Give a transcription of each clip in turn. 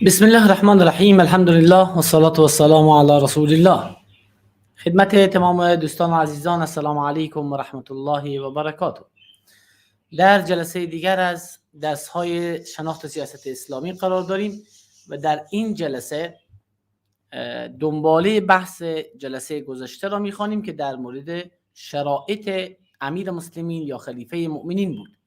بسم الله الرحمن الرحیم. الحمد لله والصلاة والسلام علی رسول الله. خدمت تمام دوستان و عزیزان، السلام علیکم و رحمت الله و برکاته. در جلسه دیگر از درس های شناخت سیاست اسلامی قرار داریم و در این جلسه دنباله بحث جلسه گذشته را میخوانیم که در مورد شرایط امیر مسلمین یا خلیفه مؤمنین بود.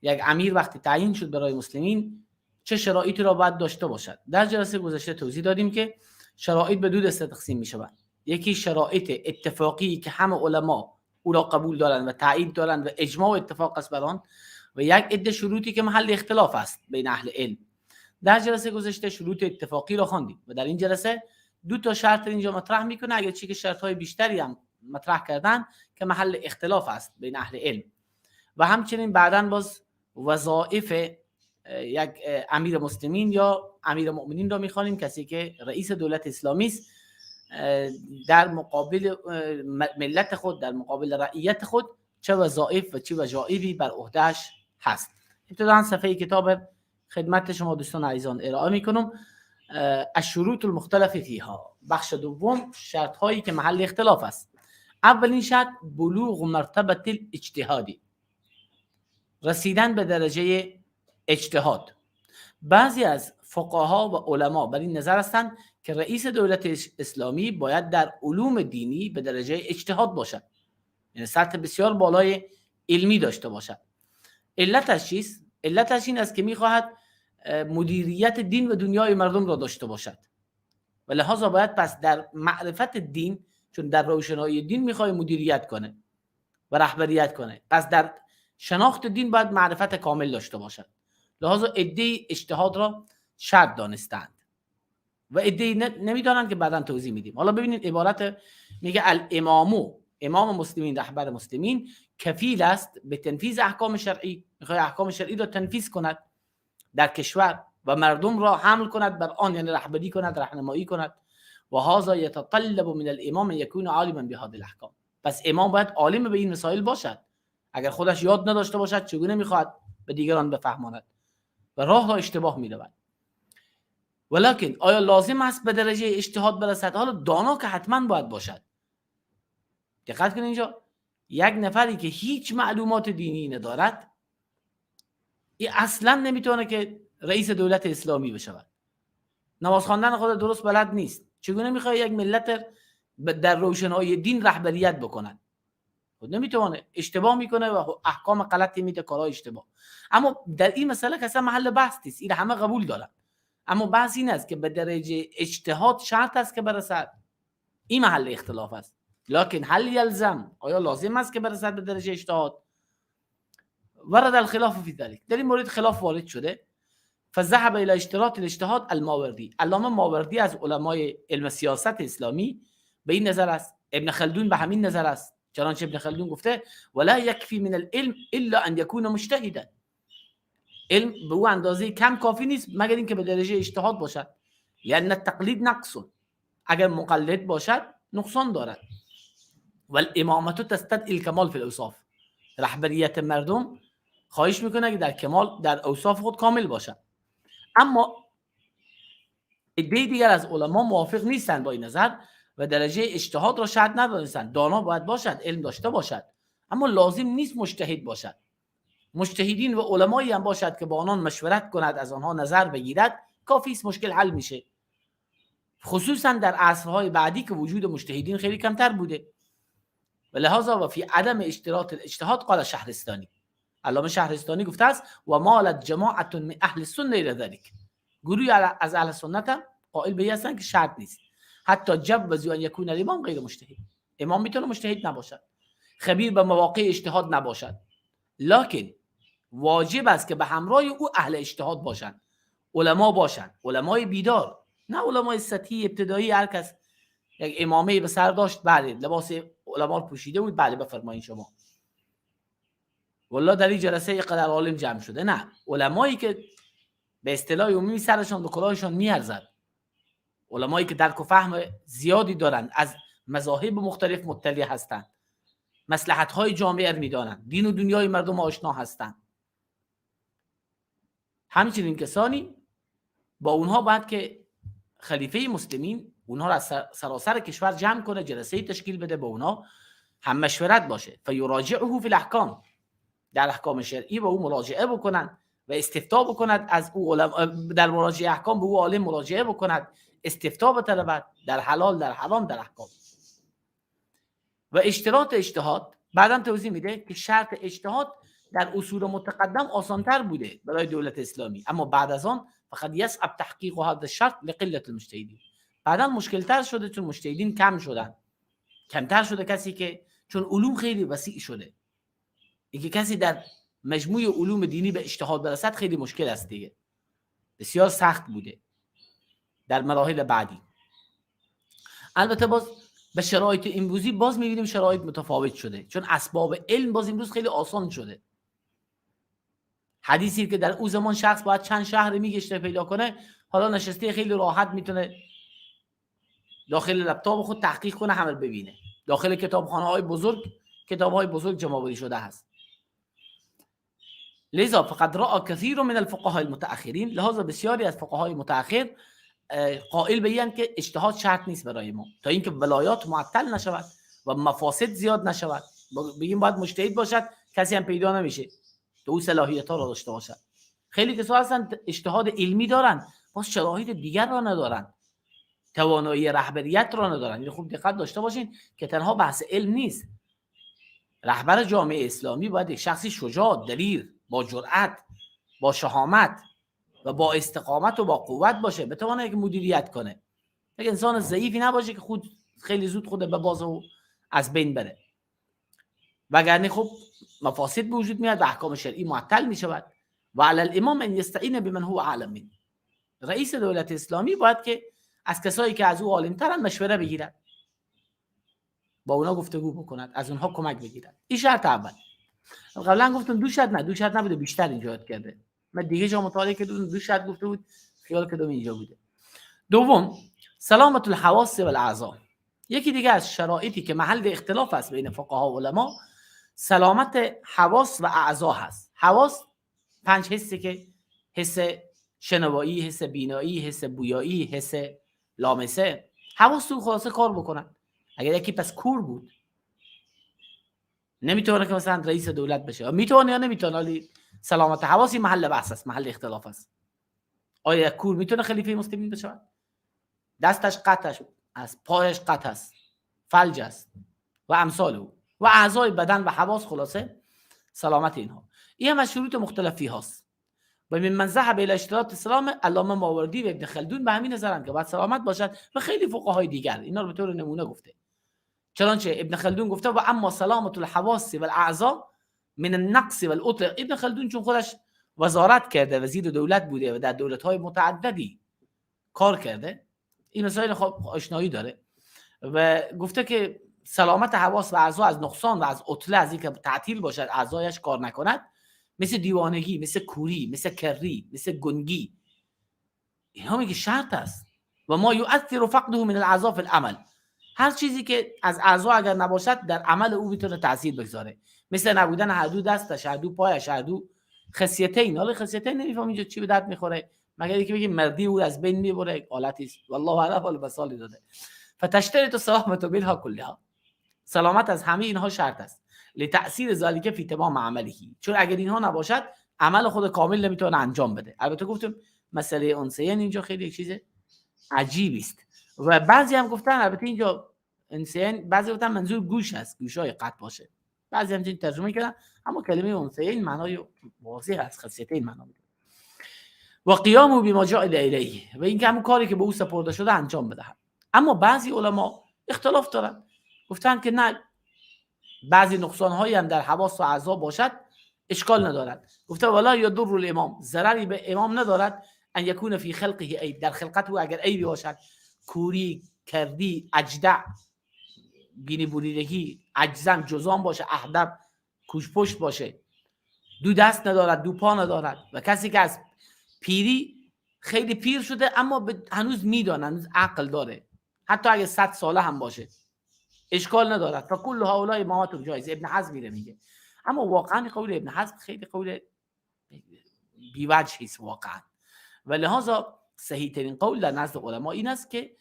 یک امیر وقتی تعیین شد برای مسلمین، چه شرایطی را باید داشته باشد؟ در جلسه گذشته توضیح دادیم که شرایط به دو دسته تقسیم می شود: یکی شرایط اتفاقی که همه علما او را قبول دارند و تایید دارند و اجماع و اتفاق است بر آن، و یک عده شروطی که محل اختلاف است بین اهل علم. در جلسه گذشته شروط اتفاقی را خواندیم و در این جلسه دو تا شرط اینجا مطرح میکنه، اگرچه که شرط های بیشتری هم مطرح کردن که محل اختلاف است بین اهل علم. و همچنین بعدا باز وظایف یک امیر مسلمین یا امیر مؤمنین را میخوانیم، کسی که رئیس دولت اسلامی است، در مقابل ملت خود، در مقابل رعیت خود چه وظایف و چه وجایبی بر عهدهش هست. ابتداء صفحه کتاب خدمت شما دوستان عزیزان ارائه میکنم. الشروط المختلف فیها، بخش دوم، شرط هایی که محل اختلاف است. اولین شرط بلوغ مرتبه الاجتهادی، رسیدن به درجه اجتهاد. بعضی از فقها و علما بر این نظر هستند که رئیس دولت اسلامی باید در علوم دینی به درجه اجتهاد باشد، یعنی سطح بسیار بالای علمی داشته باشد. علتش چیست؟ علتش این است که میخواهد مدیریت دین و دنیای مردم را داشته باشد و لهذا باید پس در معرفت دین، چون در روشنایی دین میخواد مدیریت کنه و رهبریت کنه، پس در شناخت دین باید معرفت کامل داشته باشد. لهذا عده اجتهاد را شرط دانستند و عده نمیدانند که بعدا توضیح میدیم. حالا ببینید، عبارت میگه الامامو، امام مسلمین، رهبر مسلمین کفیل است به تنفیذ احکام شرعی. میخواد احکام شرعی را تنفیذ کند در کشور و مردم را حمل کند بر آن، یعنی رهبری کند، راهنمایی کند. و هذا یتطلب من الامام یکون عالما بهذه الاحکام. پس امام باید عالم به این مسائل باشد. اگر خودش یاد نداشته باشد، چگونه میخواهد به دیگران بفهماند و راه را اشتباه میرود؟ ولکن آیا لازم است به درجه اجتهاد برسد؟ حالا دانا که حتما باید باشد. دقت کنید، اینجا یک نفری که هیچ معلومات دینی ندارد، این اصلا نمیتونه که رئیس دولت اسلامی بشود. نماز خواندن خود درست بلد نیست، چگونه میخواد یک ملت در روشنایی دین رهبریت بکند؟ خود نمیتونه، اشتباه میکنه و احکام غلطی میده، کارهای اشتباه. اما در این مسئله که اصلا محل بحث نیست، این همه قبول دارن. اما بحث این است که به درجه اجتهاد شرط است که برسد، این محل اختلاف است. لکن هل یلزم، آیا لازم است که برسد به درجه اجتهاد؟ ورد الخلاف فی ذلك، در این مورد خلاف وارد شده. فذهب الى اشتراط الاجتهاد الماوردی. علامه ماوردی از علمای علم سیاست اسلامی به این نظر است. ابن خلدون به همین نظر است، چنانچه ابن خلدون گفته ولا یکفی من العلم الا ان یکون مجتهدا. علم به او اندازه کم کافی نیست مگر اینکه به درجه اجتهاد باشد. لان التقلید نقص، اگر مقلد باشد نقصان دارد. والامامه تستدعی الکمال فی الاوصاف، رهبریت مردم خواهش میکنه که در کمال، در اوصاف خود کامل باشد. اما عده دیگر از علما موافق نیستند با این نظر و درجه اجتهاد را شرط ندانستند. دانا باید باشد، علم داشته باشد، اما لازم نیست مجتهد باشد. مجتهدین و علمایی هم باشد که با آنان مشورت کند، از آنها نظر بگیرد، کافی است، مشکل حل میشه، خصوصا در عصرهای بعدی که وجود مجتهدین خیلی کمتر بوده. و لهذا و فی عدم اشتراط الاجتهاد قال شهرستانی، علامه شهرستانی گفته است و مالت جماعت من اهل السنه الى ذلك، گروهی از اهل سنت هم قائل به هستند که شرط نیست. حتی جوزوا ان یکون الامام غیر مجتهد، امام میتونه مجتهد نباشد، خبیر به مواقع اجتهاد نباشد، لکن واجب است که به همراه او اهل اجتهاد باشند، علما باشند، علمای بیدار، نه علمای سطحی ابتدایی. هر کس یک عمامه به سر داشت، بله، لباس علما رو پوشیده بود، بله بفرمایید شما، والله در این جلسه قدر عالم جمع شده. نه، علمایی که به اصطلاح عمومی سرشان به کلاهشان میارزد، علمایی که درک و فهم زیادی دارند، از مذاهب مختلف مطلع هستند، مصلحت های جامعه میدانند، دین و دنیای مردم آشنا هستند. همچنین کسانی با اونها باید که خلیفه مسلمین اونها را سراسر کشور جمع کنه، جلسه تشکیل بده، با اونها هم مشورت باشه. فیراجعه فی الاحکام، در احکام شرعی با او مراجعه بکنن و استفتا بکند از او در مراجعه احکام به او عالم مراجعه بکند، استفتا بطلبد در حلال، در حرام، در احکام. و اشتراط اجتهاد، بعدم توضیح میده که شرط اجتهاد در اصول متقدم آسانتر بوده برای دولت اسلامی، اما بعد از آن فقط یصعب تحقیق هذا الشرط لقلة المجتهدین. بعدا مشکلتر شده چون مجتهدین کم شدن، کمتر شده کسی که، چون علوم خیلی وسیع شده، اینکه کسی در مجموع علوم دینی به اجتهاد برسد خیلی مشکل است دیگه، بسیار سخت بوده در مراحل بعدی. البته باز به شرایط امروزی باز میبینیم شرایط متفاوت شده، چون اسباب علم باز امروز خیلی آسان شده. حدیثی که در او زمان شخص باید چند شهر میگشته پیدا کنه، حالا نشسته خیلی راحت میتونه داخل لپتاپ خود تحقیق کنه، همه ببینه. داخل کتابخانه های بزرگ کتاب های بزرگ جمع آوری شده هست. لذا فقد رأى كثير من الفقهاء المتأخرین، لهذا بسیاری از فقهای متأخر قائل به این که اجتهاد شرط نیست برای ما تا اینکه ولایات معطل نشود و مفاسد زیاد نشود. بگیم باید مجتهد باشد، کسی هم پیدا نمیشه که او صلاحیت ها را داشته باشد. خیلی کسا هستن اجتهاد علمی دارن، باز شرایط دیگر را ندارن، توانایی رهبریت را ندارن. یعنی خوب دقت داشته باشین که تنها بحث علم نیست. رهبر جامعه اسلامی باید یک شخصی شجاع، دلیر، با جرأت، با شهامت و با استقامت و با قوت باشه، بتونه که مدیریت کنه. یک انسان ضعیفی نباشه که خود خیلی زود خود به باز و از بین بره، وگرنه خب مفاسد به وجود میاد و احکام شرعی معطل میشود. و علی الامام ان یستعین بمن هو اعلم منه. رئیس دولت اسلامی باید که از کسایی که از او عالم‌ترن مشوره بگیرد، با اونا گفتگو بکند، از اونها کمک بگیرد. این شرط اول. قبلا گفتم دو شرط، نه دو شرط نبوده، بیشتر اینجا یاد کرده. من دیگه جا مطالعه که دو شرط گفته بود، خیال کردم اینجا بوده. دوم، سلامت الحواس و الاعضاء. یکی دیگه از شرایطی که محل اختلاف است بین فقها و علما، سلامت حواس و اعضا هست. حواس پنج حسی که حس شنوایی، حس بینایی، حس بویایی، حس لامسه، حواس تو خلاصه کار بکنن. اگر یکی پس کور بود نمیتونه که مثلا رئیس دولت بشه، میتونه یا نمیتونه، ولی سلامت حواسی محل بحث است، محل اختلاف است. آیا کور میتونه خلیفه مسلمین بشه؟ دستش قطع است، پایش قطع است، فلج است و امثال او و اعضای بدن و حواس، خلاصه سلامت اینها. این هم از شروط مختلفی هاست. و من ذهب الى اشتراط السلام، علامه ماوردی و ابن خلدون به همین نظرند که باید سلامت باشد و خیلی فقهای دیگر اینا رو به طور نمونه گفته. چنانچه ابن خلدون گفته و اما سلامت الحواس و الاعضاء من النقص والعطل. ابن خلدون چون خودش وزارت کرده، وزیر دولت بوده و در دولت‌های متعددی کار کرده، این مسائل خب آشنایی داره و گفته که سلامت حواس و اعضا از نقصان و از عطله، از اینکه تعطیل باشد، اعضایش کار نکند، مثل دیوانگی، مثل کوری، مثل کری، مثل گنگی، اینها میگه شرط است. و ما یؤثر فقده من الاعضاء فی العمل، هر چیزی که از اعضا اگر نباشد در عمل او میتونه تاثیر بگذاره، مثل نبودن هر دو دستش، هر دو پایش، هر دو خصیتین. حالا خصیتین نمیفهم اینجا چی به درد میخوره، مگر اینکه بگیم مردی او از بین میبره، حالتی است. والله اعلم. حالا مثالی داده. فتشترط سلامت منها کلها، سلامت از همه اینها شرط است. لتاثیر ذلک فی تمام عمله، چون اگر اینها نباشد عمل خود کامل نمیتونه انجام بده. البته گفتم مسئله انثیین اینجا خیلی یک چیز عجیبی است و بعضی هم گفتن، البته اینجا انثیین بعضی گفتن منظور گوش است، گوشای قطع باشه، بعضی هم چنین ترجمه کردن، اما کلمه انثیین معنای واضح است، خاصیت معنا میده. و قیام بما جعل الیه، و اینکه همون کاری که به او سپرده شده انجام بدهد. اما بعضی علما اختلاف دارن، گفتن که نه، بعضی نقصان هایی هم در حواس و اعضا باشد اشکال ندارد. گفته ولا یضر الامام، ضرری به امام ندارد، ان یکون فی خلقه عیب، در خلقت او اگر عیبی باشد، کوری، کردی، اجدع، بینی بریدگی، اجزم، جزام باشه، احدب، کوش پشت باشه، دو دست ندارد، دو پا ندارد، و کسی که از پیری خیلی پیر شده اما هنوز میدانه، هنوز عقل داره، حتی اگه 100 ساله هم باشه اشکال ندارد. فکل هؤلاء امامت جایز. ابن حزم میره میگه، اما واقعا قول ابن حزم خیلی قول بی‌وجهی است واقعا، و لهذا صحیح ترین قول در نزد علما این است که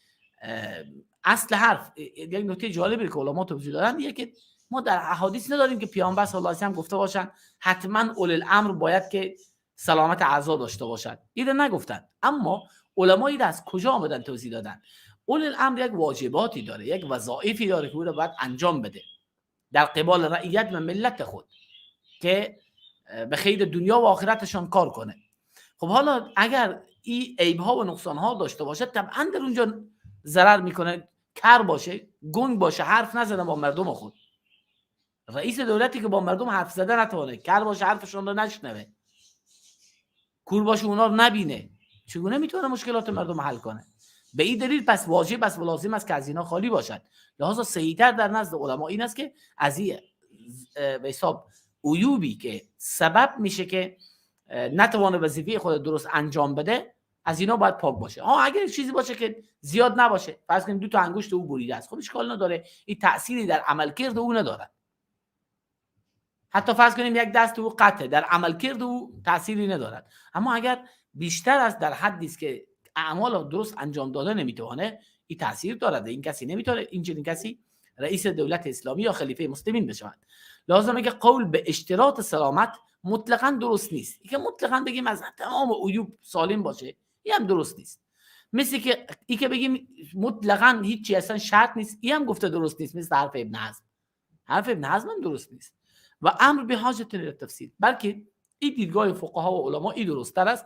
اصل حرف، یک نکته جالبی که علما توضیح دادن اینه که ما در احادیث نداریم که پیامبر صلی الله علیه و آله گفته باشن حتما اولی الامر باید که سلامت اعضا داشته باشد. اینو نگفتن. اما علما این از کجا آمدن توضیح دادن؟ اولی الامر یک واجباتی داره، یک وظایفی داره که او رو باید انجام بده در قبال رعیت و ملت خود که به خیر دنیا و آخرتشان کار کنه. خب حالا اگر این عیب‌ها و نقصان‌ها داشته باشه، طبعا در اونجا ضرر میکنه. کر باشه، گنگ باشه، حرف نزنه با مردم خود. رئیس دولتی که با مردم حرف زده نتونه، کر باشه حرفشون رو نشنوه، کور باشه اونا رو نبینه، چگونه میتونه مشکلات مردم حل کنه؟ به این دلیل پس واجب است و لازم است که از اینا خالی باشد. لذا صحیح‌تر در نزد علما این است که از این به حساب عیوبی که سبب میشه که نتوانه وظیفه خود درست انجام بده، از اینا باید پاک باشه. اگر چیزی باشه که زیاد نباشه، فرض کنیم دو تا انگشت او بریده است، خب اشکال نداره، این تأثیری در عملکرد او نداره. حتی فرض کنیم یک دست او قطعه، در عملکرد او تأثیری ندارد. اما اگر بیشتر از در حدی است که اعمال درست انجام داده نمیتونه، این تأثیر دارد. این کسی نمیتونه، این چنین کسی رئیس دولت اسلامی یا خلیفه مسلمین بشود. لازمه که قول به اشتراط سلامت مطلقاً درست نیست. اینکه مطلقاً بگیم از تمام عیوب سالم باشه، این هم درست نیست. مثل که این که بگیم مطلقاً هیچی اصلا شرط نیست، این هم گفته درست نیست. مثل حرف ابن حزم، حرف ابن حزم هم درست نیست. و امر به حاجت الی التفصیل، بلکه این دیدگاه فقها و علما این درست‌تر است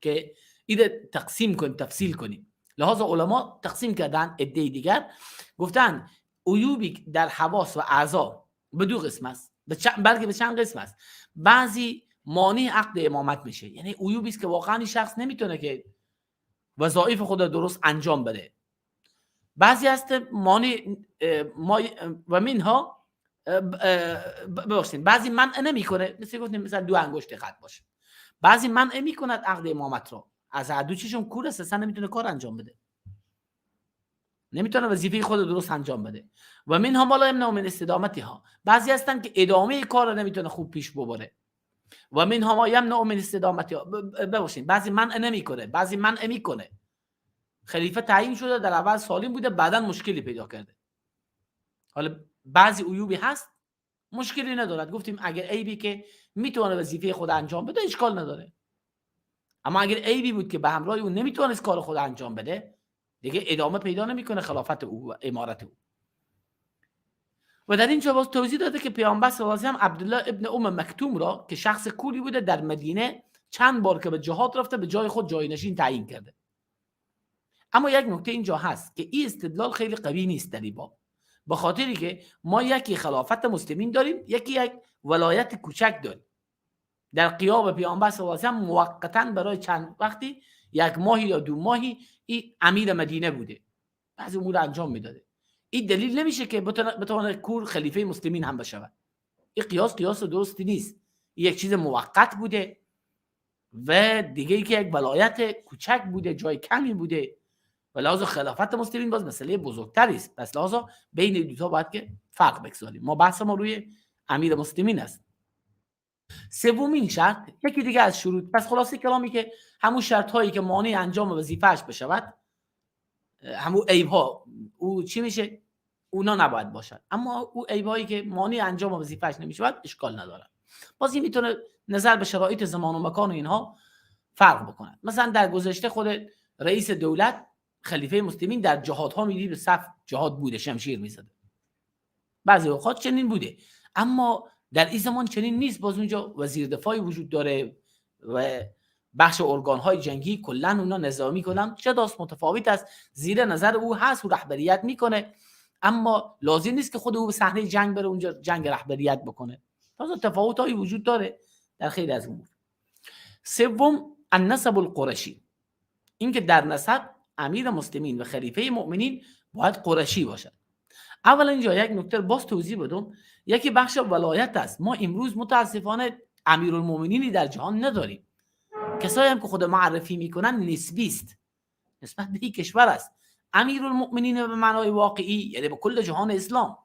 که این تقسیم کنیم، تفصیل کنیم. لذا علما تقسیم کردن، عده دیگر گفتن عیوبی در حواس و اعضا به دو قسم است، بلکه به چند قسم است. بعضی مانع عقد امامت میشه، یعنی عیوبی است که واقعا این شخص نمیتونه که وظایف خود را درست انجام بده. بعضی هست مانع و منها ببخشید، بعضی منع نمیکنه، مثل گفتیم مثلا دو انگشت قد باشه. بعضی منع میکند عقد امامت رو، از هر دو چشم کور است، اصلا نمیتونه کار انجام بده، نمیتونه وظیفه خود رو درست انجام بده. و منها ما لا یمنع من استدامتها، بعضی هستن که ادامه کار رو نمیتونه خوب پیش ببره. و منها ما یمنع من استدامتها، ببخشید، بعضی منع نمیکنه، بعضی منع میکنه. خلیفه تعیین شده، در اول سالم بوده، بعدا مشکلی پیدا کرده. حالا بعضی عیوبی هست مشکلی ندارد، گفتیم اگر عیبی که میتونه وظیفه خود انجام بده اشکال نداره، اما اگر عیبی بود که به همراه اون نمیتونست کار خود انجام بده، دیگه ادامه پیدا نمیکنه خلافت او و امارت او. و در اینجا باز توضیح داده که پیامبر صلی الله علیه و آله عبدالله ابن ام مکتوم را که شخص کوری بوده در مدینه چند بار که به جهاد رفته به جای خود جاینشین تعیین کرده. اما یک نکته اینجا هست که این استدلال خیلی قوی نیست در این باب، به خاطری که ما یکی خلافت مسلمین داریم، یکی یک ولایت کوچک داریم. در قیام پیامبر صلی الله علیه و آله موقتاً برای چند وقتی، یک ماهی یا دو ماهی، این امیر مدینه بوده، بعضی امور انجام میداده. این دلیل نمیشه که بتونه کور خلیفه مسلمین هم بشود. این قیاس درستی نیست. این یک چیز موقت بوده و دیگه ای که یک ولایت کوچک بوده، جای کمی بوده و لحاظ خلافت مسلمین باز مسئله بزرگتری است. پس لحاظا بین دو تا باید که فرق بگذاریم. ما بحث ما روی امیر مسلمین است. سومین شرط، یکی دیگه از شروط، پس خلاصه کلامی که همون شرط هایی که مانع انجام وظیفه‌اش بشود، همون عیب ها، او چی میشه؟ اونا نباید باشد. اما او عیب هایی که مانع انجام وظیفه‌اش نمیشود اشکال نداره. باز این میتونه نظر به شرایط زمان و مکان و اینها فرق بکنه. مثلا در گذشته خود رئیس دولت خلیفه مسلمین در جهادها میدید به صف جهاد بوده، شمشیر میزده، بعضی اوقات چنین بوده. اما در این زمان چنین نیست. باز اونجا وزیر دفاعی وجود داره و بخش ارگان‌های جنگی کلاً اونا نظامی کلاً جداست، متفاوت است، زیر نظر او هست، او رهبریت میکنه، اما لازم نیست که خود او به صحنه جنگ بره اونجا جنگ رهبریت بکنه. تازه تفاوت‌هایی وجود داره در خیلی از امور. سوم، النسب القرشی، اینکه در نسب امیر مسلمین و خلیفه مؤمنین باید قرشی باشد. اولا اینجا یک نکته باز توضیح بدم، یکی بخش ولایت است. ما امروز متاسفانه امیرالمؤمنینی در جهان نداریم. کسایی هم که خود معرفی میکنن نسبی است، نسبت به این کشور است. امیرالمؤمنین به معنای واقعی یعنی به کل جهان اسلام،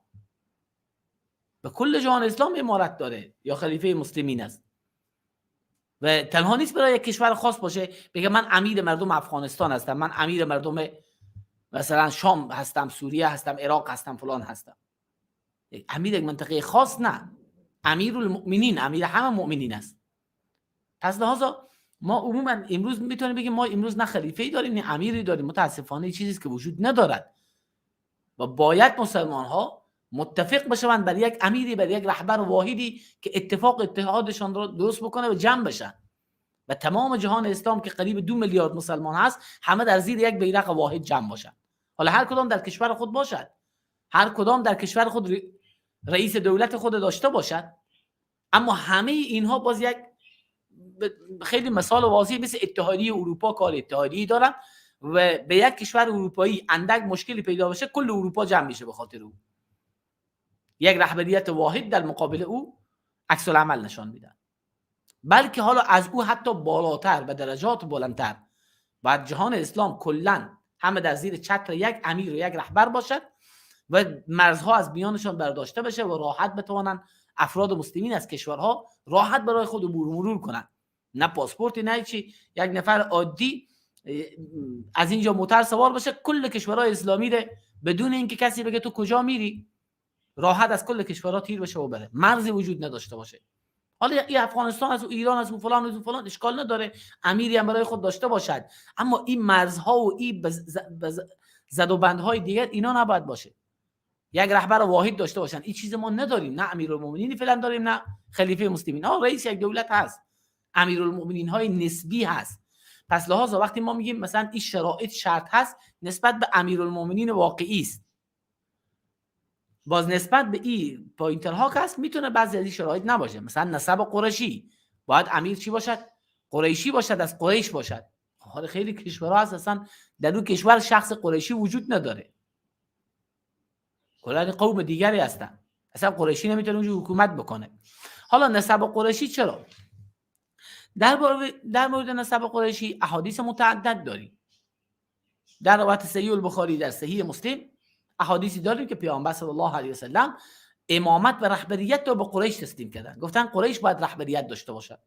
به کل جهان اسلام امارت داره یا خلیفه مسلمین است. و تنها نیست برای یک کشور خاص باشه، بگه من امیر مردم افغانستان هستم، من امیر مردم مثلا شام هستم، سوریه هستم، عراق هستم، فلان هستم. امیر یک منطقه خاص نه، امیرالمؤمنین، امیر همه مؤمنین است. پس لحاظا ما عموما امروز میتونیم بگیم ما امروز نه خلیفه‌ای داریم نه امیری داریم. متاسفانه چیزی که وجود ندارد و باید مسلمان ها متفق بشوند بر یک امیری، بر یک رهبر واحدی که اتفاق اتحادشان را درست بکنه و جمع بشن و تمام جهان اسلام که قریب 2 میلیارد مسلمان هست همه در زیر یک بیرق واحد جمع باشند. حالا هر کدام در کشور خود باشد، هر کدام در کشور خود رئیس دولت خود داشته باشد، اما همه اینها باز یک خیلی مثال واضح مثل اتحادیه اروپا کار اتحادیه دارن و به یک کشور اروپایی اندک مشکلی پیدا بشه کل اروپا جمع میشه به خاطر او. یک رهبریت واحد در مقابل او عکس العمل نشان میدن، بلکه حالا از او حتی بالاتر و درجات بلندتر باید جهان اسلام کلا همه در زیر چتر یک امیر و یک رهبر باشد و مرزها از میانشان برداشته بشه و راحت بتوانند افراد مسلمین از کشورها راحت برای خود عبور و مرور کنند. نه پاسپورتی نه چی، یک نفر عادی از اینجا موتر سوار بشه کل کشورهای اسلامی ره بدون اینکه کسی بگه تو کجا میری راحت از کل کشورها تیر بشه و بره، مرزی وجود نداشته باشه. حالا این افغانستان از ایران از فلان از فلان اشکال نداره، امیری هم برای خود داشته باشد، اما این مرزها و این زد و بندهای دیگر اینا نباید باشه. یک رهبر واحد داشته باشن. این چیز ما نداریم، نه امیرالمومنین فعلا داریم نه خلیفه مسلمین. ها رئیس یک دولت هست، امیرالمومنین های نسبی هست. پس لحاظا وقتی ما میگیم مثلا این شرایط شرط هست نسبت به امیرالمومنین واقعی است، باز نسبت به این پایینترها که هست میتونه بعضی از این شرایط نباشه. مثلا نسب قریشی، باید امیر چی باشد؟ قریشی باشد، از قریش باشد. حالا خیلی کشورها هست اصلا در اون کشور شخص قریشی وجود نداره، کلا قوم دیگری هستن، اصلا قریشی نمیتونه اونجا حکومت بکنه. حالا نسب قریشی چرا؟ در مورد نسب قریشی احادیث متعدد داریم. در روایت صحیح البخاری، در صحیح مسلم احادیثی داریم که پیامبر صلی الله علیه و سلم امامت و رهبریت رو به قریش تسلیم کردن، گفتن قریش باید رهبریت داشته باشد.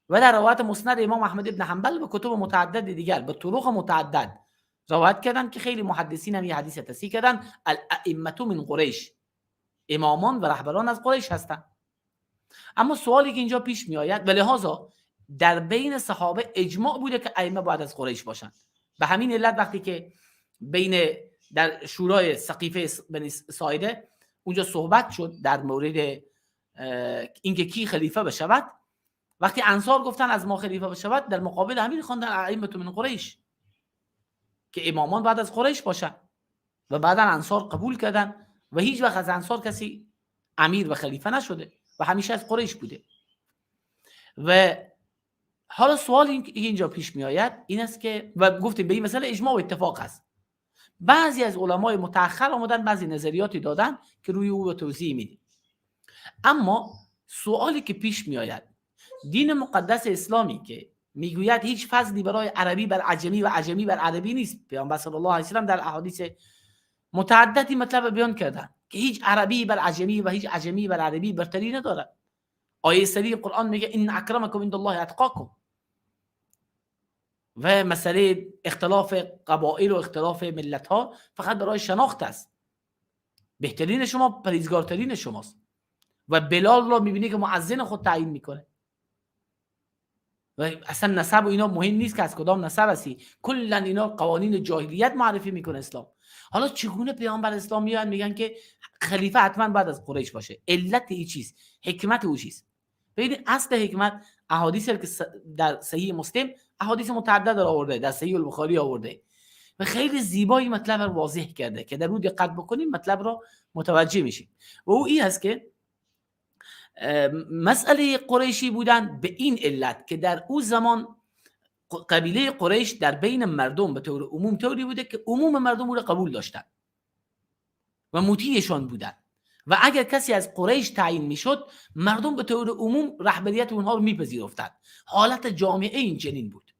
و در روایت مسند امام احمد ابن حنبل و کتب متعدد دیگر به طرق متعدد روایت کردن که خیلی محدثین هم یه حدیث تصحیح کردن، الائمه من قریش، امامان و رهبران از قریش هستند. اما سوالی که اینجا پیش می آید، و لهذا در بین صحابه اجماع بوده که ائمه باید از قریش باشند. به همین علت وقتی که بین در شورای سقیفه بنی ساعده اونجا صحبت شد در مورد اینکه کی خلیفه بشود، وقتی انصار گفتن از ما خلیفه بشود، در مقابل همین خواندن ائمه من قریش، که امامان بعد از قریش باشن. و بعدا انصار قبول کردن و هیچ وقت از انصار کسی امیر و خلیفه نشده و همیشه از قریش بوده. و حالا سوال این اینجا پیش می آید این است که، و گفتیم به این مسئله اجماع و اتفاق است، بعضی از علمای متأخر آمدن بعضی نظریاتی دادن که روی او توضیح میدیم. اما سوالی که پیش می آید، دین مقدس اسلامی که میگوید هیچ فضلی برای عربی بر عجمی و عجمی بر عربی نیست، پیامبر صلی الله علیه و سلم در احادیث متعددی مطلب بیان کردن که هیچ عربی بر عجمی و هیچ عجمی بر عربی برتری ندارد. آیه سری قرآن میگه ان اکرمکم عند الله اتقاکم. و مسئله اختلاف قبایل و اختلاف ملت ها فقط برای شناخت است. بهترین شما پرهیزگارترین شماست. و بلال را میبینی که مؤذن خود تعیین میکنه و اصلا نسب و اینا مهم نیست که از کدام نسب هستی، کلا اینا قوانین جاهلیت معرفی میکنه اسلام. حالا چگونه پیامبر اسلام میان میگن که خلیفه حتما بعد از قریش باشه؟ علت این چیز، حکمت او چیست؟ ببینید اصل حکمت احادیث که در صحیح مسلم احادیث متعدد را آورده، در صحیح البخاری آورده و خیلی زیبایی مطلب را واضح کرده که در او دقت بکنیم مطلب را متوجه میشیم. و او این هست که مسئله قریشی بودن به این علت که در او زمان قبیله قریش در بین مردم به طور عموم طوری بوده که عموم مردم او را قبول داشتن و مطیعشان بودن و اگر کسی از قریش تعیین میشد مردم به طور عموم رهبریت اونها رو میپذیرفتند. حالت جامعه این چنین بود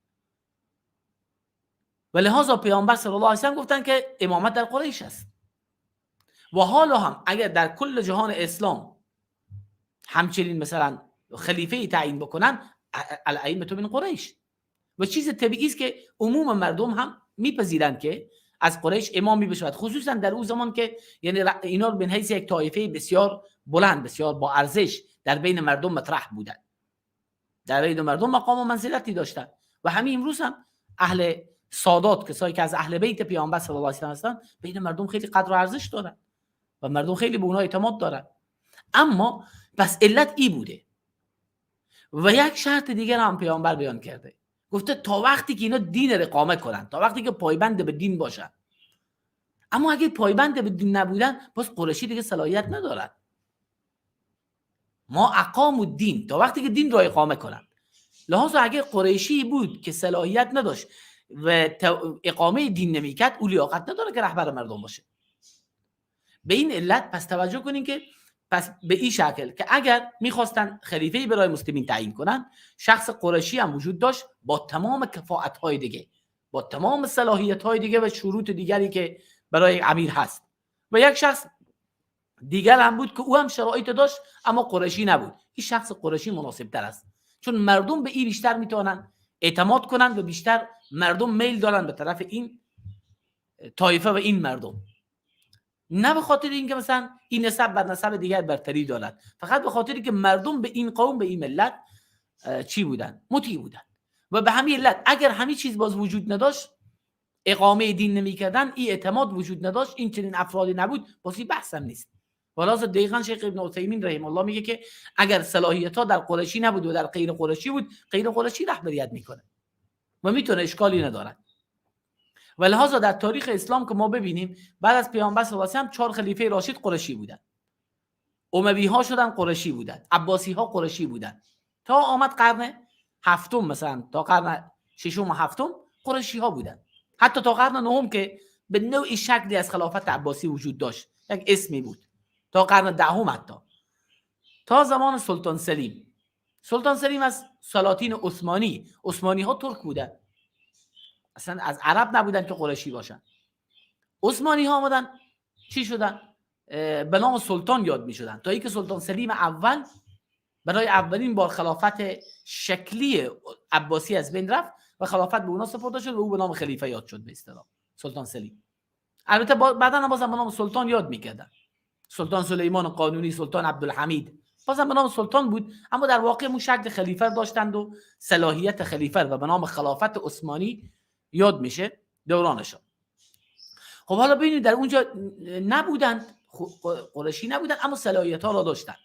و لهذا پیامبر صلی الله علیه و سلم گفتن که امامت در قریش است. و حالا هم اگر در کل جهان اسلام همچنین مثلا خلیفه تعیین بکنن، الائمه من قریش. و چیز طبیعی است که عموم مردم هم میپذیرند که از قریش امامی بشود، خصوصا در او زمان که یعنی اینا به حیث یک طایفه بسیار بلند، بسیار با ارزش در بین مردم مطرح بودند، در بین مردم مقام و منزلتی داشتند. و همین امروز هم اهل سادات، کسایی که از اهل بیت پیامبر صلی الله علیه و آله هستند، بین مردم خیلی قدر و ارزش دارن و مردم خیلی به اونها اعتماد دارن. اما پس علت ای بوده. و یک شرط دیگر هم پیامبر بیان کرده، گفته تا وقتی که اینا دین رو اقامه کنن، تا وقتی که پایبند به دین باشن. اما اگه پایبند به دین نبودن، باز قریشی دیگه صلاحیت ندارن. ما اقام الدین، تا وقتی که دین را اقامه کنن. لحاظ اگه قریشی بود که صلاحیت نداشت و اقامه دین نمیکرد، او لیاقت نداره که رهبر مردم باشه. به این علت پس توجه کنین که پس به این شکل که اگر میخواستن خلیفه برای مسلمین تعیین کنن، شخص قریشی هم وجود داشت با تمام کفاءت های دیگه، با تمام صلاحیت های دیگه و شروط دیگری که برای امیر هست، و یک شخص دیگر هم بود که او هم شرایط داشت اما قریشی نبود. این شخص قریشی مناسب تر است، چون مردم به این بیشتر میتونن اعتماد کنن و بیشتر مردم میل دارن به طرف این طایفه و این مردم، نه به خاطر اینکه مثلا این نسب بر نسب دیگر برتری دارد، فقط به خاطر اینکه مردم به این قوم، به این ملت چی بودن؟ مطیع بودن. و به همین علت اگر همین چیز باز وجود نداشت، اقامه دین نمیکردن، این اعتماد وجود نداشت، این چنین افرادی نبود، باز این بحث هم نیست. ولهذا دقیقاً شیخ ابن عثیمین رحمه الله میگه که اگر صلاحیت ها در قریشی نبود و در غیر قریشی بود، غیر قریشی رهبریت میکنه و میتونه، اشکالی ندارد. و لهذا در تاریخ اسلام که ما ببینیم، بعد از پیامبر صلی الله علیه و 4 خلیفه راشد قریشی بودن، اموی ها شدن قریشی بودن، عباسی ها قریشی بودن، تا آمد قرن هفتم، مثلا تا قرن ششم و هفتم قریشی ها بودن، حتی تا قرن نهم که به نوعی شکلی از خلافت عباسی وجود داشت، یک اسمی بود، تا قرن دهم، حتی تا زمان سلطان سلیم. سلطان سلیم از سلاطین عثمانی، عثمانی ها ترک بودن، اصلا از عرب نبودن که قریشی باشن. عثمانی ها آمدن چی شدن؟ به نام سلطان یاد می شدن، تا اینکه سلطان سلیم اول برای اولین بار خلافت شکلی عباسی از بین رفت و خلافت به اونا سپرده شد و او به نام خلیفه یاد شد، به اصطلاح سلطان سلیم. البته بعدا هم بازم به نام سلطان یاد میکردن، سلطان سلیمان قانونی، سلطان عبدالحمید، بازم به نام سلطان بود، اما در واقع مون شکل خلیفه داشتند و صلاحیت خلیفه و به نام خلافت عثمانی یاد میشه دورانشون. خب حالا ببینید در اونجا نبودند، قریشی نبودند، اما صلاحیت ها را داشتند.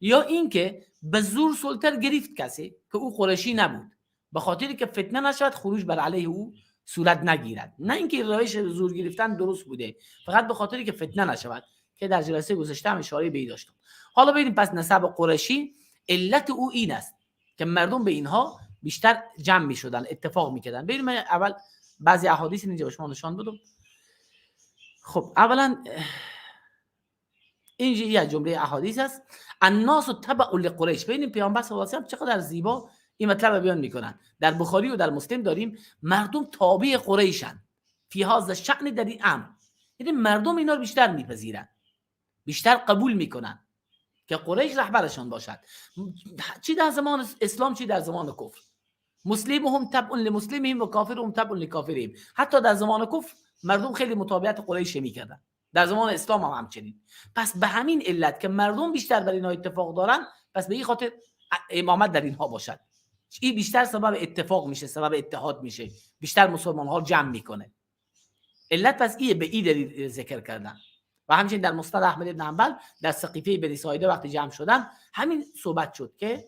یا اینکه به زور سلطه گرفت کسی که او قریشی نبود، به خاطری که فتنه نشود، خروج بر علیه او صورت نگیرد. نه اینکه روش زور گرفتن درست بوده، فقط به خاطری که فتنه نشود، که در جلسه گذشته هم اشاره به این داشتم. حالا ببینیم پس نسب قریشی علت او این است که مردم به اینها بیشتر جمع می‌شدن، اتفاق می‌کردن. ببینیم من اول بعضی احادیث اینجا به شما نشان بدم. خب اولا اینجا یه جمله احادیث است، الناس تبع لقریش. ببینیم پیامبر صلی الله علیه و آله چقدر زیبا این مطلب رو بیان میکنن. در بخاری و در مسلم داریم مردم تابع قریشن فی هذا الشأن، در این امر، یعنی مردم اینا رو بیشتر میپذیرن، بیشتر قبول میکنن که قریش رهبرشان باشد، چی در زمان اسلام چی در زمان کفر. مسلمهم تبع لمسلمهم و کافرهم تبع لکافرهم. حتی در زمان کفر مردم خیلی متابعت قریش میکردن، در زمان اسلام هم همچنین. پس به همین علت که مردم بیشتر بر اینها اتفاق دارن، پس به این خاطر امامت در اینها باشد. این بیشتر سبب اتفاق میشه، سبب اتحاد میشه، بیشتر مسلمان ها جمع میکنه. علت پس ایه، به این دلیل ذکر کردن. و همچنین در مسند احمد بن حنبل در سقیفه بنی ساعده وقتی جمع شدن همین صحبت شد که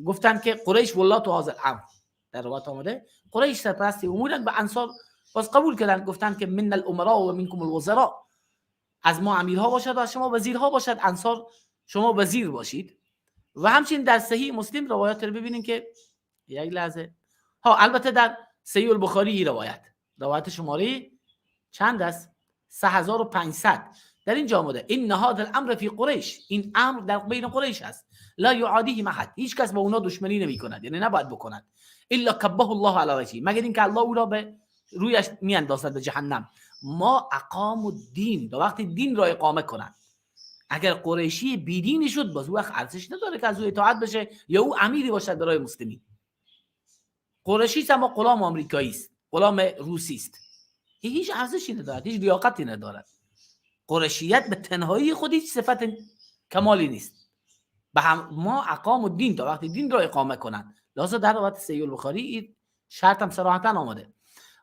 گفتن که قریش ولات و هذا الامر، در روایت آمده قریش سرپرست امورن و انصار باز قبول کردن، گفتن که من الامراء و منکم الوزراء، از ما امیرها باشد و از شما وزیرها باشد، انصار شما وزیر باشید. و همچنین در صحیح مسلم روایات رو ببینین که یک لحظه ها، البته در صحیح البخاری روایت شماره چند است؟ 3500 در اینجا آمده این هذا الامر فی قریش، این امر در بین قریش است، لا یعادیهم احد، هیچ کس با اونا دشمنی نمی کند، یعنی نباید بکند، الا کبه الله علی وجهه، مگر اینکه الله او را به رویش میاندازد به جهنم. ما اقام الدین، تا وقتی دین را اقامه کنند. اگر قریشی بیدینی شد، باز او وقت ارزش نداره که از او اطاعت بشه یا او امیری باشد برای مسلمین. قریشی است اما غلام آمریکایی است، غلام روسی است، هیچ ارزشی ندارد، هیچ لیاقتی ندارد. قریشیت به تنهایی خود هیچ صفت کمالی نیست. به هم ما اقام الدین، تا وقتی دین را اقامه کنند. لذا در روایت صحیح البخاری این شرط هم صراحتا آمده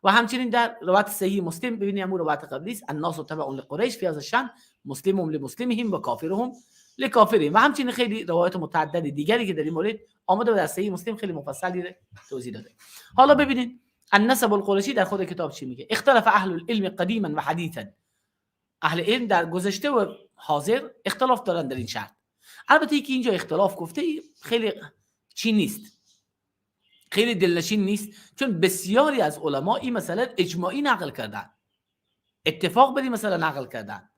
و همچنین در روایت صحیح مسلم، ببینیم همون روایت قبلی است، الناس تبع لقریش فی هذا الشأن مسلمهم لمسلمهم و کافرهم لکافرهم. و همچنین خیلی روایت متعدد دیگری که در این مورد آمده و در صحیح مسلم خیلی مفصلی توضیح داده. حالا ببینید النسب القرشی در خود کتاب چی میگه. اختلف اهل العلم قدیما و حدیثا، اهل علم در گذشته و حاضر اختلاف دارن در این شرط. البته که اینجا اختلاف گفته خیلی چی نیست، خیلی دلنشین نیست، چون بسیاری از علما این مسئله اجماعی نقل کردن، اتفاق بر این مسئله نقل کردن.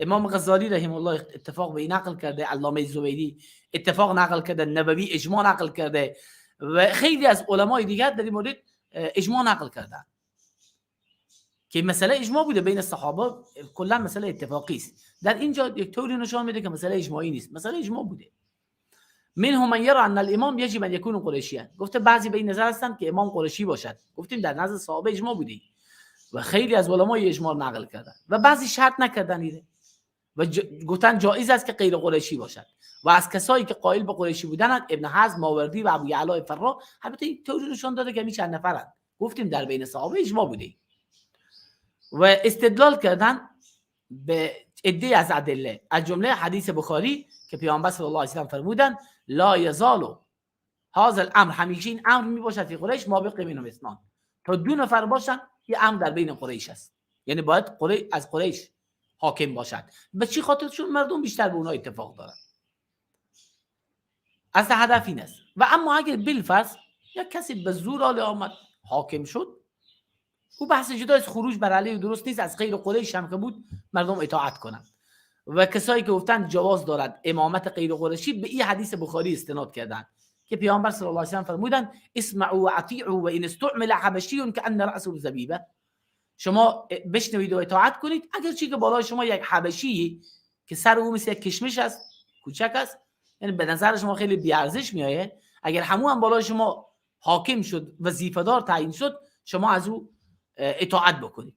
امام غزالی رحمه الله اتفاق به این نقل کرده، علامه زبیدی اتفاق نقل کرده، نووی اجماع نقل کرده و خیلی از علمای دیگر در این مورد اجماع نقل کردن که مسئله اجماع بوده بین صحابه، کلا مسئله اتفاقی است. در اینجا یک طوری نشان میده که مسئله اجماعی نیست، مسئله اجماع بوده. منهم من یرى ان الامام یجب ان یکون قریشیا، گفته بعضی به این نظر هستند که امام قریشی باشد. گفتیم در نزد صحابه اجماع بوده و خیلی از علمای اجماع نقل کردن و بعضی شرط نکردن ایده و گفتن جایز است که غیر قریشی باشد. و از کسایی که قائل به قریشی بودن ابن حزم، ماوردی و ابو یعلا فرا. البته این طوری نشان داده که چند نفرند. گفتیم در بین صحابه اجماع بوده و استدلال کردن به عده از ادله، از جمله حدیث بخاری که پیامبر صلی الله علیه و سلم فرمودند لا یزال هذا الامر، همیشه این امر می باشد فی قریش ما بقی منهم اثنان، تا دو نفر باشن یه امر در بین قریش است، یعنی باید از قریش حاکم باشد. به چی خاطر؟ چون مردم بیشتر به اونها اتفاق دارن. اصل هدف این است. و اما اگر بالفرض یک کسی به زور آل آمد حاکم شد، او بحث جدا از خروج بر علیه درست نیست، از غیر قریش هم که بود مردم اطاعت کنند. و کسایی که گفتن جواز دارد امامت غیر قریشی به این حدیث بخاری استناد کردند که پیامبر صلی الله علیه و سلم فرمودند اسمعوا و اطیعوا و ان استعمل حبشی کأن رأسه زبیبه، شما بشنوید و اطاعت کنید اگرچه که بالای شما یک حبشی که سر او مثل یک کشمش است، کوچک است، یعنی به نظر شما خیلی بی‌ارزش میآید، اگر همو هم بالای شما حاکم شد، وظیفه‌دار تعیین شد، شما از او اطاعت بکنید.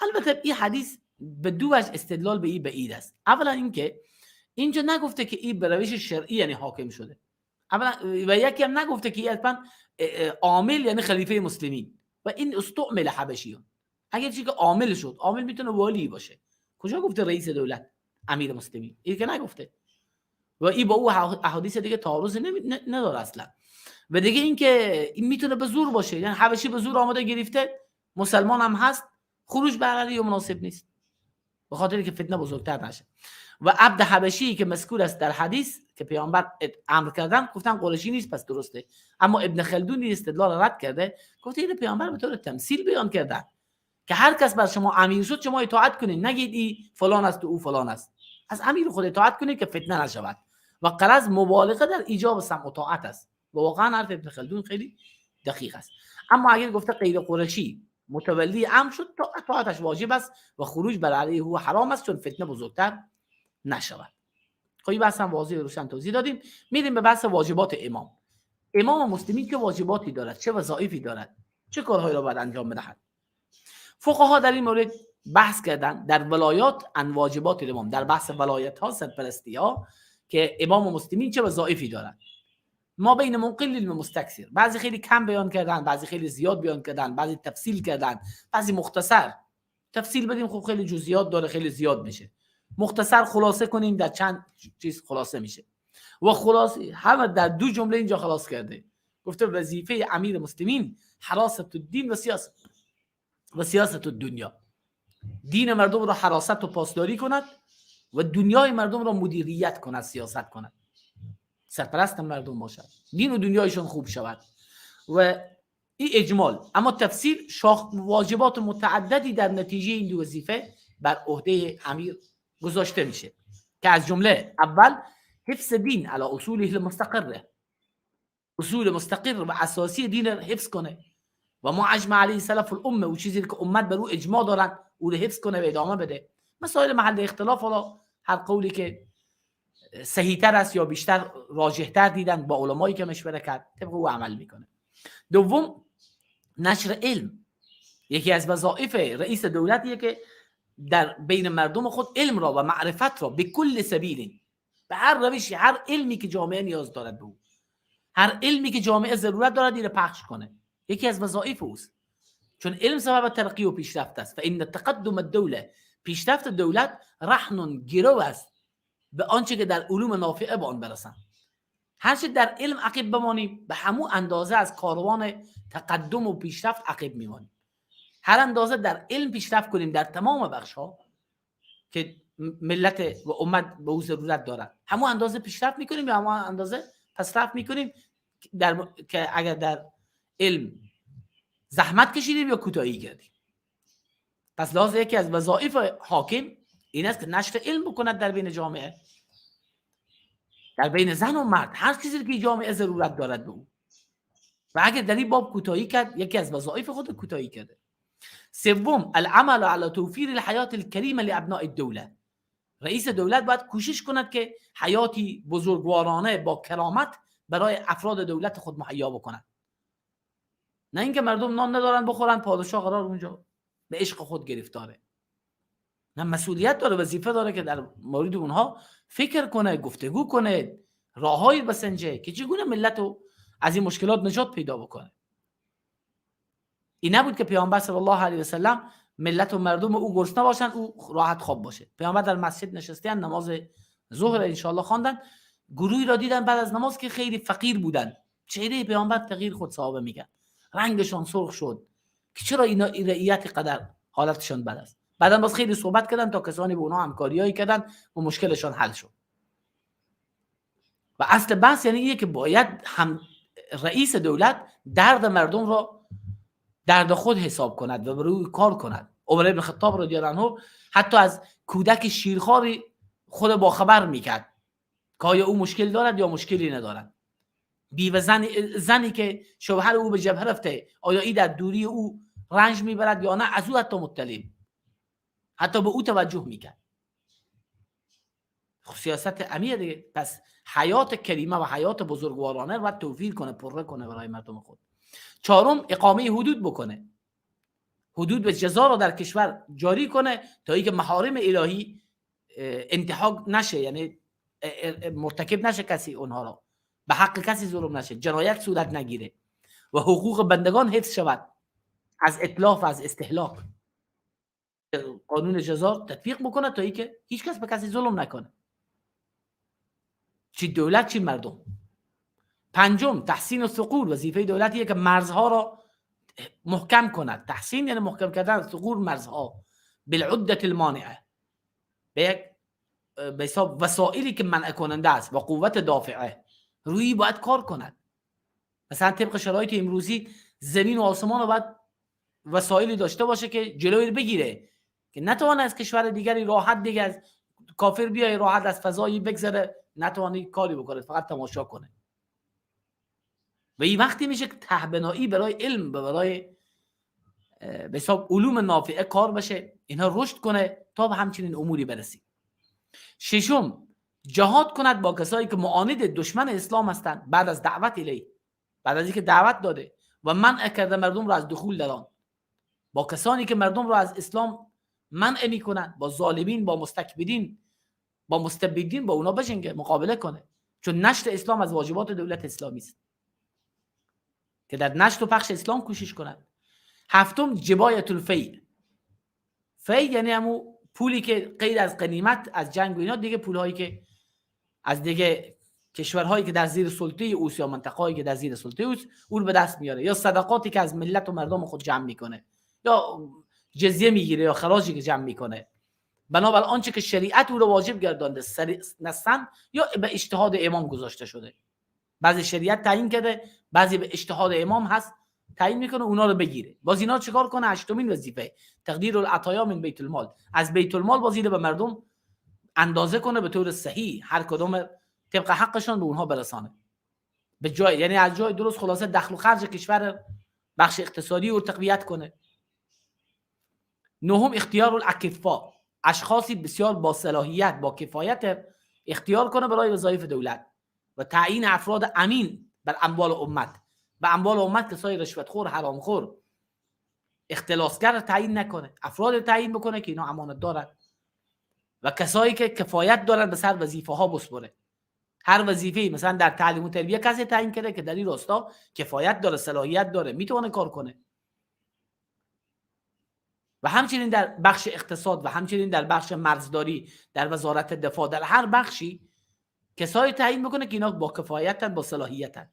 البته این حدیث به دو وجه استدلال به این بعید است. اولا اینکه اینجا نگفته که این به روش شرعی یعنی حاکم شده، اولا، و یکی هم نگفته که این حتما عامل یعنی خلیفه مسلمین و این استعمل حبشیون، اگر چیزی که عامل شد، عامل میتونه والی باشه، کجا گفته رئیس دولت امیر مسلمین؟ این که نگفته و این با او احادیث دیگه تعارض نداره اصلا. و دیگه اینکه این میتونه به زور باشه، یعنی حبشی به زور آماده گرفته، مسلمان هم هست، خروج بر علیه مناسب نیست، به خاطر اینکه فتنه بزرگتر نشه. و عبد حبشی که مذکور است در حدیث که پیامبر امر کردن، گفتن قریشی نیست پس درسته. اما ابن خلدون این استدلال رد کرده، گفته این پیامبر به طور تمثیل بیان کردن که هر کس بر شما امیر شد شما اطاعت کنید، نگید ای فلان است و او فلان است، از امیر خود اطاعت کنید که فتنه نشود. و غرض مبالغه در ایجاب سمع و طاعت است. و واقعا حرف ابن خلدون خیلی دقیق است. اما اگر گفته غیر قریشی متولی امر شد، تا اطاعتش واجب است و خروج بر علیه او حرام است، چون فتنه بزرگتر نشود. خب این بحث هم واضح و روشن توضیح دادیم. میریم به بحث واجبات امام. امام مسلمین که واجباتی دارد، چه وظایفی دارد، چه کارهایی را باید انجام بدهد. فقها در این مورد بحث کردن در ولایات ان واجبات امام، در بحث ولایت ها، سرپرستی ها، که امام مسلمین چه وظایفی دارد. ما بین مقل و مستکثر، بعضی خیلی کم بیان کردن، بعضی خیلی زیاد بیان کردن، بعضی تفصیل کردن، بعضی مختصر. تفصیل بدیم خب خیلی جزئیات داره، خیلی زیاد میشه. مختصر خلاصه کنیم در چند چیز خلاصه میشه. و خلاصه همه در دو جمله اینجا خلاص کرده. گفته وظیفه امیر مسلمین حراست الدین و سیاست و سیاست الدنیا، دین مردم را حراست و پاسداری کند و دنیای مردم را مدیریت کند، سیاست کند، سرپرست مردم باشد، دین و دنیایشون خوب شود. و این اجمال. اما تفسیر شاخ واجبات متعددی در نتیجه این دو وظیفه بر عهده امیر گذاشته میشه که از جمله اول حفظ دین علی اصوله المستقره، اصول مستقر و اساسی دین را حفظ کنه و ما اجمع علیه سلف الامه، و چیزی که امت بر او اجماع دارن او رو حفظ کنه و ادامه بده. مسائل محل اختلاف حالا هر قولی که صحیح‌تر است یا بیشتر راجح‌تر دیدن با علمایی که مشوره کرد، طبق او عمل میکنه. دوم، نشر علم. یکی از وظایف رئیس دولتیه که در بین مردم خود علم را و معرفت را به کل سبیل، به هر روشی، هر علمی که جامعه نیاز دارد به او، هر علمی که جامعه ضرورت دارد، این پخش کنه. یکی از وظایف اوست، چون علم سبب ترقی و پیشرفت است. فان تقدم الدوله، پیشرفت دولت، رهن، گرو است به آنچه که در علوم نافعه به آن برسند. هرچه در علم عقب بمانیم، به همو اندازه از کاروان تقدم و پیشرفت عقب میمانیم. هر اندازه در علم پیشرفت کنیم، در تمام بخش ها که ملت و امت به او ضرورت دارد، همو اندازه پیشرفت میکنیم یا همو اندازه پسرفت میکنیم در که اگر در علم زحمت کشیدیم یا کوتاهی کردیم. پس لازم یکی از وظایف حاکم این است که نشر علم بکند در بین جامعه، در بین زن و مرد، هر چیزی که جامعه ضرورت دارد به او. و اگر در این باب کوتاهی کرد، یکی از وظایف خود کوتاهی کرده. سوم، العمل على توفیر الحیات الکریمه لابناء الدوله. رئیس دولت باید کوشش کند که حیاتی بزرگوارانه با کرامت برای افراد دولت خود مهیا بکند، نه اینکه مردم نان ندارن بخورن، پادشاه قرار اونجا به عشق خود گرفتاره. نه، مسئولیت داره، وظیفه داره که در مورد اونها فکر کنه، گفتگو کنه، راههایی بسنجه که چگونه ملت رو از این مشکلات نجات پیدا بکنه. این نبود که پیامبر صلی الله علیه و سلم ملت و مردم او گرسنه باشن، او راحت خواب باشه. پیامبر در مسجد نشستن، نماز ظهر انشاءالله خواندن، گروهی را دیدن بعد از نماز که خیلی فقیر بودن. چهره پیامبر تغییر خود، صحابه میگن رنگشان سرخ شد که چرا اینا رعیت قدر حالتشان بد است. بعدا باز خیلی صحبت کردن تا کسانی به اونها همکاریایی کردن و مشکلشان حل شد. و اصل بحث یعنی اینه که باید هم رئیس دولت درد مردم را درد خود حساب کند و بر کار کند. عمر بن خطاب رضی الله عنه حتی از کودک شیرخواری خود باخبر میکرد که آیا او مشکل دارد یا مشکلی ندارد. بیوه زنی که شوهر او به جبهه رفته، آیا ای در دوری او رنج میبرد یا نه، از او حتی مطلع، حتی به او توجه میکرد. خب سیاست امیر دیگه. پس حیات کریمه و حیات بزرگوارانه و توفیر کنه، پره کنه برای مردم خود. چهارم، اقامه حدود بکنه، حدود و جزا را در کشور جاری کنه تا اینکه محارم الهی انتهاک نشه، یعنی مرتکب نشه کسی اونها را، به حق کسی ظلم نشه، جنایت صورت نگیره و حقوق بندگان حفظ شود از اتلاف و از استهلاک. قانون جزا تطبیق بکنه تا اینکه هیچ کس به کسی ظلم نکنه، چی دولت چی مردم. پنجم، تحسین الثغور. وظیفه دولتیه که مرزها را محکم کند. تحسین یعنی محکم کردن، ثغور مرزها، بالعده المانعه، به یک به حساب وسایلی که منع کننده است و قوت دافعه روی باید کار کند. مثلا طبق شرایط امروزی زمین و آسمان رو باید وسایلی داشته باشه که جلوی بگیره که نتوانه از کشور دیگری راحت دیگه از کافر بیای راحت از فضایی بگذره، نتوانه کاری بکنه، فقط تماشا کنه. و این وقتی میشه که تهبنایی برای علم و برای به حساب علوم نافعه کار بشه، اینها رشد کنه تا به همچنین اموری برسیم. ششم، جهاد کند با کسایی که معاند دشمن اسلام هستند بعد از دعوت الیه، بعد از اینکه دعوت داده و منع کرده مردم را از دخول در آن، با کسانی که مردم را از اسلام منع میکنند، با ظالمین، با مستکبرین، با مستبدین، با اونا بجنگه، مقابله کنه. چون نشر اسلام از واجبات دولت اسلامی است که در نشر و پخش اسلام کوشش کند. هفتم، جبایت الفیء. فیء یعنی همون پولی که غیر از غنیمت از جنگ و اینا، دیگه پولهایی که از دیگه کشورهایی که در زیر سلطه اوست یا منطقه‌هایی که در زیر سلطه اوست اون به دست میاره، یا صدقاتی که از ملت و مردم خود جمع میکنه، یا جزیه میگیره، یا خراجی که جمع میکنه، بنابر آنچه که شریعت او رو واجب گردانده نصاً یا به اجتهاد امام گذاشته شده. بعضی شریعت تعیین کرده، بعضی به اجتهاد امام هست تعیین میکنه اونا رو بگیره. باز اینا چیکار کنه؟ هشتمین وظیفه، تقدیر العطایا من بیت المال. از بیت المال باز به مردم اندازه کنه به طور صحیح، هر کدوم طبق حقشان به اونها برسانه به جای، یعنی از جای درست. خلاصه دخل و خرج کشور، بخش اقتصادی رو تقویت کنه. نهم، اختیار الاکفا. اشخاصی بسیار با صلاحیت، با کفایت اختیار کنه برای وظایف دولت و تعیین افراد امین بر اموال امت. به اموال امت کسای رشوتخور، حرامخور، اختلاسگر تعیین نکنه، افراد تعیین بکنه که اینا امانت دارن و کسایی که کفایت دارن به سر وظیفه ها بسپره. هر وظیفه مثلا در تعلیم و تربیه کسی تعیین کرده که در این راستا کفایت داره، صلاحیت داره، میتونه کار کنه. و همچنین در بخش اقتصاد و همچنین در بخش مرزداری، در وزارت دفاع، در هر بخشی کسایی تعیین بکنه که اینا با کفایتن، با صلاحیتن،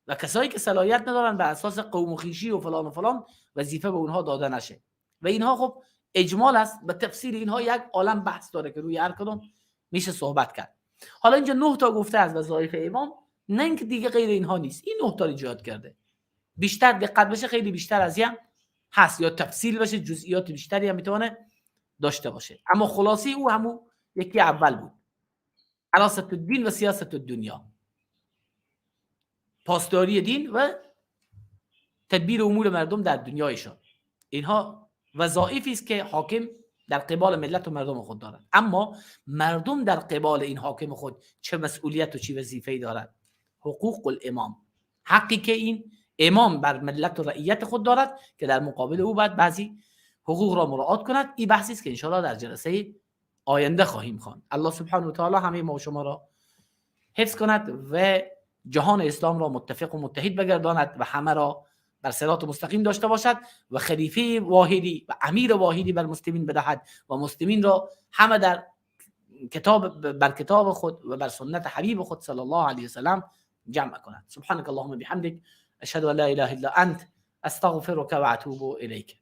و کسایی که صلاحیت ندارن بر اساس قوم و خویشی و فلان و فلان وظیفه به اونها داده نشه. و اینها خب اجمال است، به تفسیر اینها یک عالم بحث داره که روی هر کدوم میشه صحبت کرد. حالا اینجا 9 تا گفته از وظایف امام، نه اینکه دیگه غیر اینها نیست، این 9 تا رو ایجاد کرده. بیشتر دقت بشه خیلی بیشتر از این هست، یا تفصیل بشه جزئیات بیشتری هم میتونه داشته باشه. اما خلاصه او همون یکی اول بود، حراست الدین و سیاست الدنیا، پاسداری دین و تدبیر امور مردم در دنیایشان. اینها وظایفی است که حاکم در قبال ملت و مردم خود دارد. اما مردم در قبال این حاکم خود چه مسئولیت و چه وظیفه‌ای دارد؟ حقوق الامام، حقی که این امام بر ملت و رعیت خود دارد که در مقابل او باید بعضی حقوق را مراعات کند. این بحثی است که انشاءالله در جلسه آینده خواهیم خواند. الله سبحانه و تعالی همه ما و شما را حفظ کند و جهان اسلام را متفق و متحد بگرداند و همه را بر صراط مستقیم داشته باشد و خلیفه واحدی و امیر واحدی بر مسلمین بدهد و مسلمین را همه در کتاب، بر کتاب خود و بر سنت حبیب خود صلی الله علیه و سلم جمع کند. سبحانك اللهم بحمدك، اشهد ان لا اله الا انت، استغفرك و اتوب الیک.